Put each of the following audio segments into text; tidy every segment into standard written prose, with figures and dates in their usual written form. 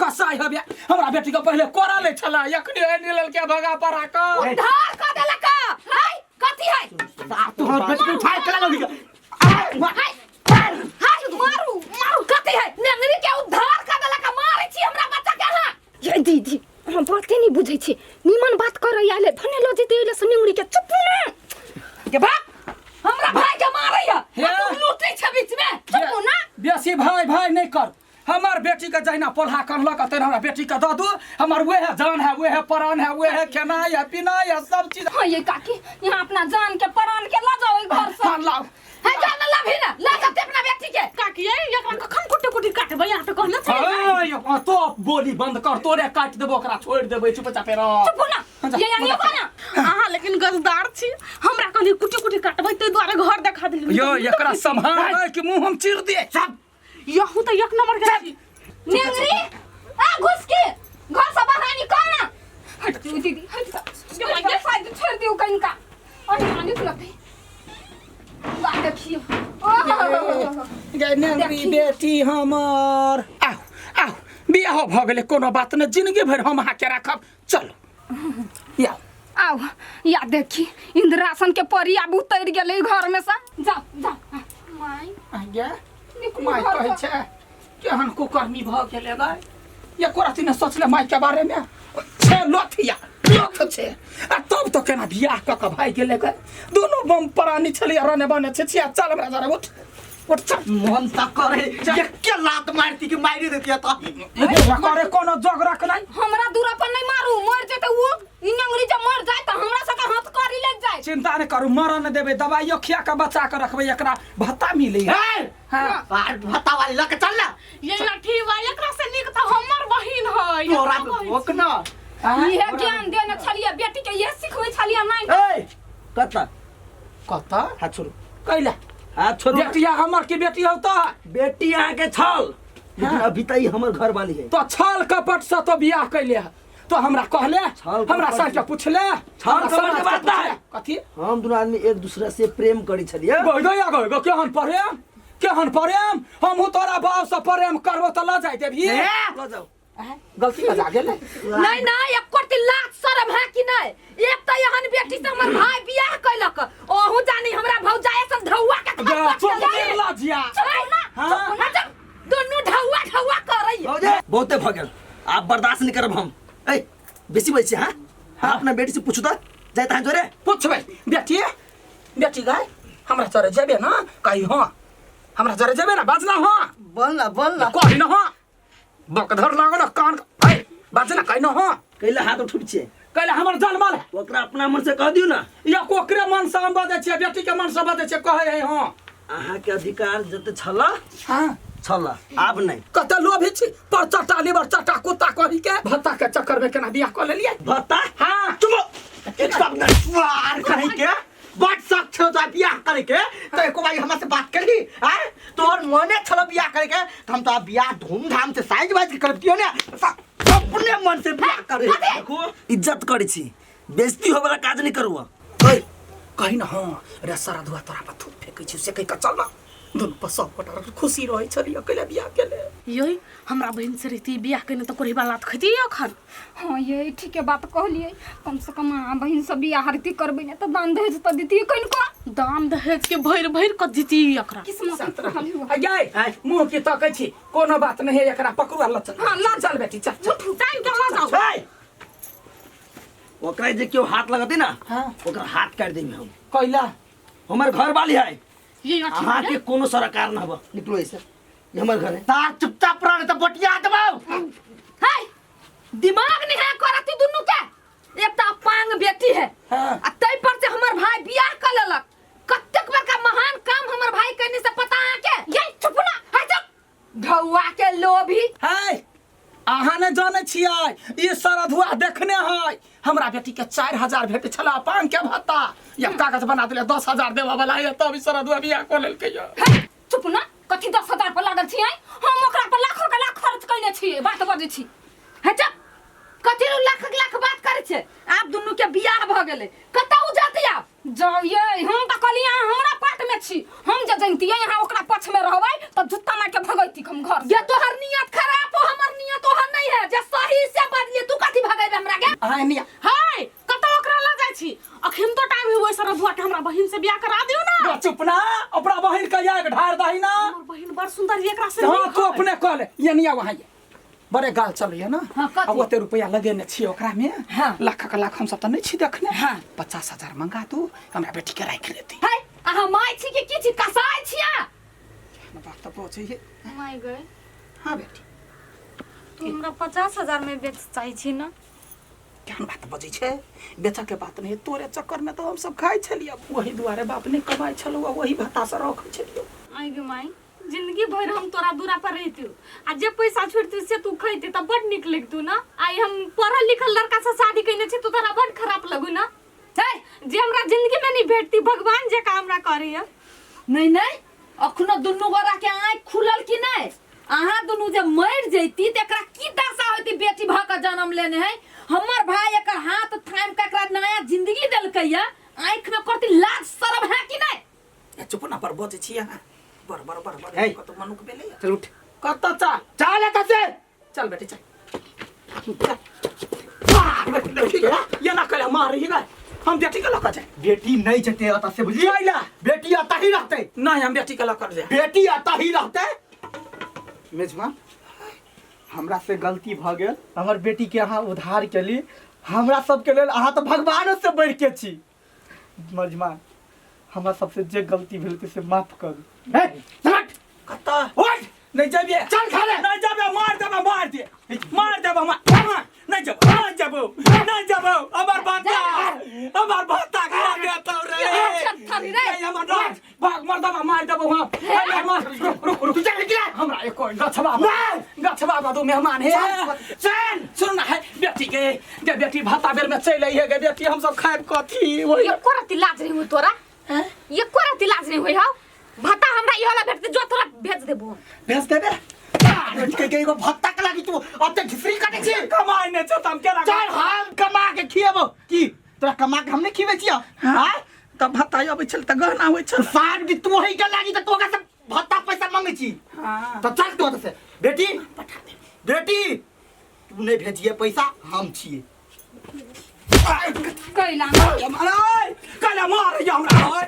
कसाई हबे हमरा बेटी के पहिले कोरा ले छला एखने आनि लेलके भगा परा के उद्धार कर देलक हाय कथी है तू हमर बेटी के उठाय के लगल हाय हाय मारू मारू कथी है नेंगरी के उद्धार कर देलक मारै छी हमरा बच्चा के अहाँ ये दीदी हम बाते नहीं बुझै छी निमन बात करे आले भने ल जेते एले से निंगड़ी के चुप ना के बाप हमरा भाई के मारै है हे। तू लूटै छ बीच में चुप ना बेसी भाई भाई नहीं कर हमर बेटी के जहिना पोल्हा करलक तहिना हमरा बेटी के दऽ दू हमर वएह जान है वएह प्राण है वएह खेनाइ है पीनाइ है सब चीज हाँ ये काकी यहाँ अपना जान के प्राण के ल जाओ घर से हाँ लाओ है जा ना लाभी ना ला जाते अपना बेटी के काकी ये एकरा कखन कुटी कुटी काटबै यहाँ तऽ कहने छलियै हाँ, तो बोली बंद कर तोरे काटि देबो ओकरा छोड़ि देबै चुपचापे रह चुप ना ये यानी ना अहाँ लेकिन गजदार छी हमरा कहली कुटी कुटी काटबै ताहि दुआरे घर देखा देली यो एकरा सम्हार कि मुंह हम चीर दिए सब यहू तऽ एक नंबर के छी नेंगरी आ घुस के घर से बाहर निकल ना हट जाओ दीदी हट जाओ शायद छोड़ दियो कहीं का और यहाँ निकलते वाह देखियो ओह गे नेंगरी बेटी हमर आउ आउ बियाहो भऽ गेलै कोनो बात नहि जिंदगी भरि हम अहाँके राखब चलू या आउ या देखी इंद्रासन के परी आब उतर गेलै घर में से जाओ जाओ माय गे निकलू माय घर कहै से। छै केहन कुकर्मी भऽ गेलै गाय एको रति ने सोचले माय के बारे में छै लोथिया लोथ छै आ तब तो केना बियाह कऽ कऽ भागि गेलै गे दुनू बम प्राणी छलियै रने बने छै छिया चल हमरा जरा उठ उठ चल मन त करे एके लात मारती कि मारि देती त करे कोनो जोग रख नहीं हमरा दूरा पर नहीं मारू मर जेते उ ई नंगरी जब मर जाए त हमरा सबके हाथ करी लग जाए चिंता नहीं करू मरऽ नहि देबै दवाइयो खिया कऽ बचा कऽ रखबै एकरा भत्ता मिलै है ए हाँ आर भत्ता वाली लके चल ना ये लठी बा एकरा से नीक तऽ हमर बहिन है तोरा भोक ना इहे ज्ञान देने छलियै बेटी के इहे सिखबै छलियै नहीं ए कत कतऽ हाथ छोड़ू कैला हाथ छोड़ू बेटिया हमर की बेटी हौ तो बेटी अहाँ के छल लेकिन अभी तक ई हमर घर वाली है तो छल कपट से तो बियाह कैले है तो हमरा कहले छल हमरा कपट सार के पूछले छल हमरा कपट के समाज के बात पूछले। नहीं। कथी हम दुनू आदमी एक दूसरा से प्रेम करी छलिए गई गई गई गई केहन प्रेम केहन प्रेम हमहू तोरा बाप से प्रेम करबो तऽ लऽ जाय देबही ल जाओ गलती बजा गेलै नहीं नहीं एको रति लाज शरम है कि नहीं एक तो एहन बेटी से हमर भाई बियाह कैलक ओहू जानी हमरा भौजाई से ढौआ के गे, खपट चुप के कर लाजिया चुप ना हाँ। चुप ना चुप दुनू ढौआ ढौआ करैया भौजी बहुते भऽ गेल आब बर्दाश्त नहीं करब हम ए बेसी बजै छी हाँ हाँ अपना बेटी से पूछू तऽ जाय तहाँ जोरे पूछबै बेटी बेटी गाय हमरा चरे जेबे ना कही हाँ हमरा जरे जेबे ना बाजना हाँ बोल ना बोल ना कही ना हाँ बकधर लागल कान है बाजना कही ना हाँ कैला हाथ उठबै छियै कैला हमर जनमल है ओकरा अपना मन से कह दियौ ना या ओकरे मन से हम बजै छियै बेटी के मन से बजै छियै कहै है हाँ अहाँके अधिकार जते छल हाँ छल आब नहि कते लोभी छी पर चटा लीवर चटा कुत्ता कही के भत्ता के चक्कर में केना बियाह कऽ लेलियै भत्ता हाँ चुप एक शब्द नहि वार कहीं के बड शौक छौ तोरा बियाह करे के तो एको बारी हमरा से बात करही आय तोहर मने छलो बियाह करे के तो हम तोरा बियाह धूमधाम से साइज वाइज के करतियो ने अपने मन से बियाह करे देखो इज्जत करै छी बेइज्जती होबे वाला काज नहि करू ऐ कही ना हाँ रे सारा धुआ तोरा पर थूक फेंकै छी से कहि कऽ चल ना दुनू पर सब गोटा खुशी रहै छलियै अकेले बियाह केले यै हमरा बहिन से रहती बियाह केने तऽ कोढ़ी लात खैती अखन हाँ ये ठीके बात कहलियै कम से कम अहाँ बहिन से बियाह हरती करबै ने तऽ दान दहेज तऽ दितियै कनिको दाम दहेज के भरि भरि कऽ दिती एकरा किस्मत खाली हुआ अयै मुँह की तकै छी कोनो बात नहीं है एकरा पकड़ू आ लऽ चल हाँ, लऽ चल बेटी चल चल टाइम के लऽ जाउ छै ओकरा जे केओ हाथ लगतै ना हाँ। ओकरा हाथ काटि देबै हम कैला हमर घर वाली है ये अथी अहाँके कोनो सरकार न हब निकलो ऐसे ये हमर घर है तार चुपचाप रह तो बटिया देबौ है दिमाग नहीं है करती दुनू के एक तो पांग बेटी है हाँ। आ तै पर से हमर भाई बियाह कर लेलक कतेक बड़का महान काम हमर भाई करने से पता अहाँ के ये चुप ना है चुप ढौआ के लोभी है अहाँ नहि जानै छियै ई सरधुआ देखने है हमरा बेटी के 4000 भेटै छला पान के भत्ता या कागज बना देले 10,000 देबऽ वाला है तब ई सरधुआ बियाह कऽ लेलकै यऽ। हे चुप ना कथी 10,000 पर लागल छियै हम ओकरा पर लाखों के लाख खर्च कयने छियै बात बजै छी हे चुप कथी रू लाख लाख बात करै छै आब दुनू के बियाह भऽ गेलै कतऽ उ जाती आब जाउ ये हम तऽ कहलियै अहाँ हमरा पाट में छी हम जे जनितियै अहाँ ओकरा पक्ष में रहबै तऽ जुत्ता मारि के भगैती हम घर से। ये तोहर नियत खराब हो हमर नियत ओहन नहीं है। हाँ एनिया हाय कतौ ओकरा लऽ जाइ छी अखन तो टाइम है ओइ सरधुआ के हमरा बहिन से बियाह करा दियौ ना रो चुप ना अपना बहिन के आग ढार दही ना हमर बहिन बड़ सुंदर है एकरा से हाँ नीक तू है। अपने कह ले एनिया वहाँ ये बड़े गाल चलैया ना हाँ, कथी? आ ओते रुपया लगेने छियै ओकरा में हाँ। लाख के लाख हम सब तऽ नहि छी देखने हाँ। 50,000 मंगा दू हमरा बेटी के राखि लेती है अहाँ माय छी कि की छी कसाई छियै बात तऽ बचै है माय गए हाँ बेटी तू हमरा 50,000 में बेच चाहै छी ना केहन बात बजै छै बेचऽ के बात नहि तोरे चक्कर में तऽ हम सब खाइ छलियै वही दुआरे बाप नहि कमाइ छलौ आ वही भत्ता से रखै छलियौ आइ गे माय जिंदगी भरि हम तोरा दूरा पर रहितु आ जे पैसा छोड़तु से तू खैते तऽ बड नीक लगतु ना आइ हम पढ़ल लिखल लड़का से शादी कयने छी तो तोरा बड खराब लगू ना है जे हमरा जिंदगी में नहीं भेटती भगवान जे का हमरा करैया नहीं नहीं अखनो दुनू गोरा के आँखि खुलल कि नहीं अहाँ दुनू जे मरि जैती तऽ एकरा की दशा होती बेटी भऽ कऽ जन्म लेने है हमर भाई एकर हाथ थामि कऽ एकरा नया जिंदगी देलकै या आँखि में करती लाज शरम है कि नहीं ए, चुप ना पर बजै छी अहाँ बड़ बड़ बड़ बड़ हे। कतौ मनुख भेलै चल उठ कतऽ चल चल एतऽ से चल बेटी चल चल मार बेटी बेटी के ये ना करे मार ही गए हम बेटी के लऽ कऽ जाए बेटी नहीं जते एतऽ से बुझलियै अइला बेटी एतऽ ही रहतै नहीं हम बेटी के लऽ कऽ जाए बेटी एतऽ ही रहतै मेजबान हमरा से गलती भऽ गेल हमर बेटी के अहाँ उधार केली हमरा सबके लेल अहाँ तऽ भगवानो से बढ़ि के छी मेजबान हमरा सबसे जे गलती भेल से माफ करू हे चल हट। कतऽ उठ नहीं जेबे चल घरे। नहीं जेबे मार देबे मार दे मार देबे मार मार नहीं जेबो नहीं जेबो नहीं जेबो हमर भाता हमर भाता खा देतौ रे थरी रे। नहीं हमर राज भाग मर देबे मार देबो हम अरे मार रुक रुक रुक तू चल निकला हमरा एको गछबा नहीं। गछबा दू मेहमान हे चल सुन ना है बेटी के गे बेटी भाता बेर में चल आई है गे बेटी हम सब खाइब कथी वही एको रति लाज नहीं हुई तोरा एको रति लाज नहीं हुई हौ भत्ता हमरा इहो ला भेटते जो तोरा भेज देबो हम। भेज देबे के के एगो भत्ता के लागी तू ओते घिसरी काटे छी कमाई नहीं छौ त हम केना चल हम कमा के खिएबो की तोरा कमा के हम नहीं खिएबै छियौ हाँ तब भत्ता अबै छल तऽ गहना होइ छल साहब की तू ही के लागी त तोरा से भत्ता पैसा मांगे छी हाँ तो चल तू ओतऽ से बेटी पठा दे बेटी तू नहीं भेजिए पैसा हम छिए कैला अरे काला मार या हमरा ओए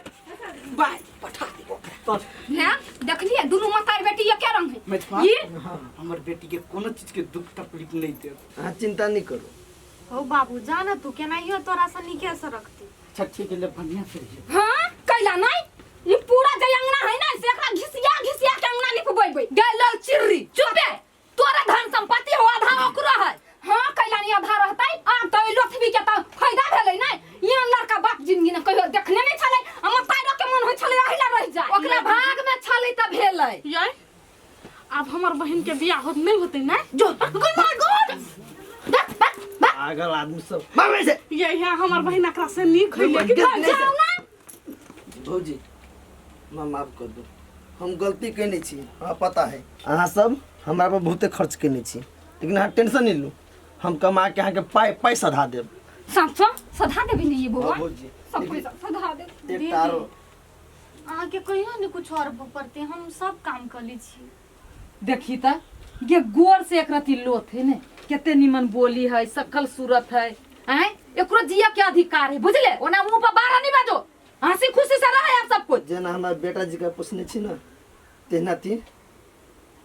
बाय पठा दे ओकरा हैं देखलिए दुनू मतार बेटी एके रंग है मेजबान ई हमर बेटी के कोनो चीज के दुख तकलीफ नहीं देब अहाँ चिंता नहीं करू हो बाबू जाना तू केनाहियो तोरा से नीके से रखती अच्छा ठीक है ले बढ़िया से रहिए हाँ कैला नहीं ई पूरा जे अंगना है ना से एकरा घिसिया घिसिया के अंगना निपबैबै गेल चिर्री चुपे तोरा धन संपत्ति हो आधा ओकरो है हाँ कैला नहीं आधा रहतै आब तऽ एहि लोथबी के तऽ फायदा भेलै नै यहाँ लड़का बाप जिंदगी ने कहियो देखने नहीं छलै हमर तारो के मन होइ छलै एहि ला रहि जाय ओकरा भाग में छलै तऽ भेलै ये आब हमर बहिन के बियाह होत नहीं होते ना जो गुड my God देख देख देख पागल आदमी सब मामे से ये यहाँ हमर बहिन एकरा से नीक है लेकिन जाओ ना भौजी माँ माफ कर दू हम गलती केने छी हमरा पता है अहाँ सब हमरा पर बहुते खर्च केने छी लेकिन अहाँ टेंशन नहीं लू हम कमा के अहाँके पाइ पाइ सधा देब साँचो सधा देबी नहीं ये बौआ हाँ, भौजी। सब पैसा सधा दे एकटा आरो अहाँके कहियो ने कुछ और पड़ते हम सब काम कर लै छी देखी त ये गोर से एक रति लोथ है ने केते निमन बोली है सकल सूरत है आय एकरो जिया के अधिकार है बुझले ओना मुंह पर बारा नहीं बाजो हंसी खुशी से रहे आप सब कुछ जेना हमरा बेटा जी के पोसने छी ने तहिना ती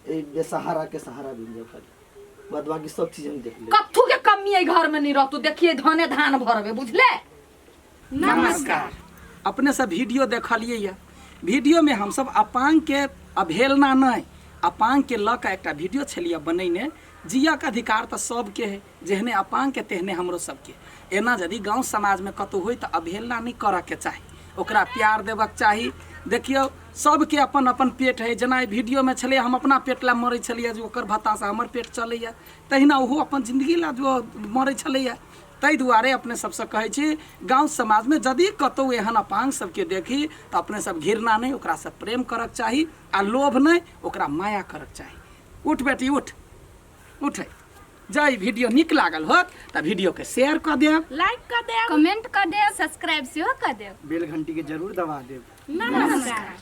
एहि बेसहारा के सहारा बनि जाओ खाली बाद बाकी सब चीज हम देख लेब कत्थू के कमी है घर में नहीं रहतू देखिए धाने धान भरबे बुझले नमस्कार अपने सब वीडियो देखलिए यऽ वीडियोमे हमसब अपाङ्गके अवहेलना नहि अपाङ्गके लऽ कऽ एकटा वीडियो छलियै बनेने जियऽके अधिकार तऽ सबके है जेहने अपाङ्गके तेहने हमरो सबके एना यदि गाँव समाजमे कतहु होइ तऽ अवहेलना नहि करऽके चाही ओकरा प्यार देबऽके चाही देखियौ सबके अपन अपन पेट है जेना एहि वीडियोमे छलै हम अपना पेट लए मरै छलियै जे ओकर भत्तासँ हमर पेट चलैए तहिना ओहो अपन जिन्दगी लए जो मरै छलैए ताहि दुआरे अपने सबसँ कहै छी गाँव समाजमे यदि कतहु एहन अपाङ्ग सबके देखी तऽ अपने सब घृणा नहि ओकरासँ प्रेम करऽके चाही आ लोभ नहि ओकरा माया करऽके चाही उठ बेटी उठ उठ जँ ई वीडियो नीक लागल होत तऽ वीडियोके शेयर कऽ देब लाइक कर देब कमेंट कर देब सब्सक्राइब सेहो कर देब बेल घंटी के जरूर दबा देब नमस्कार।